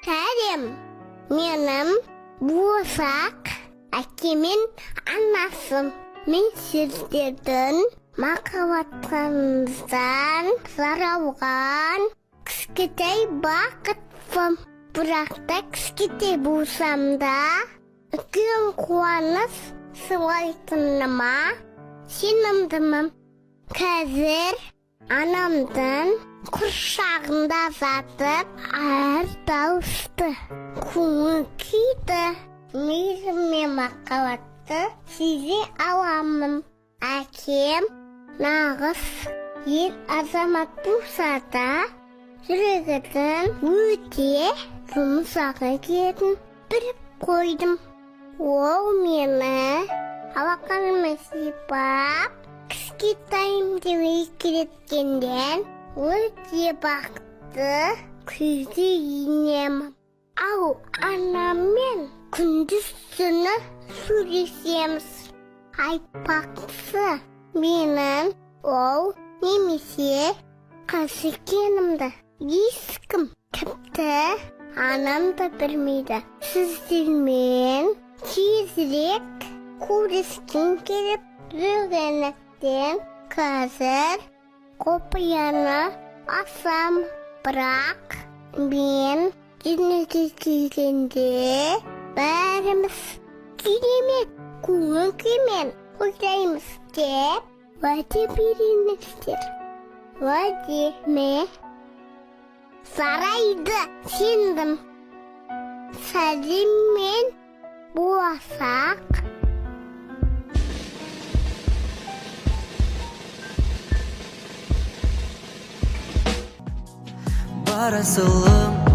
Сәлем! Менің болашақ әкем мен анасым. Мен сіздердің махаббаттарыңыздан жаралған кішкентай бақытпын. Бірақ та кішкентай болсам да, үлкен қуаныш сыйлайтыныма сенімдімін. Қазір анамдың құрсағында жатып, әр дауысты, көңіл күйді, мейірім мен махаббатты сезе аламын. Әкем нағыз ер азамат болса да, жүрегінің өте жұмсақ екенін біліп қойдым. Ол мені алақанымен сипап, кішкентайым деп еркелеткеннен өте бақытты күйге енемін. Ал анаммен күндіз түні сөйлесеміз. Айтпақшы, менің ұл немесе қыз екенімді ешкім, тіпті анам да білмейді. Сіздермен тезірек көріскім келіп жүргендіктен, қазір құпияны ашам. Бірақ мен дүниеге келгенде бәріміз керемет көңіл күймен тойлаймыз деп уәде беріңіздер. Уәде ме? Жарайды, сендім. Сәлеммен, болашақ Бар асылым.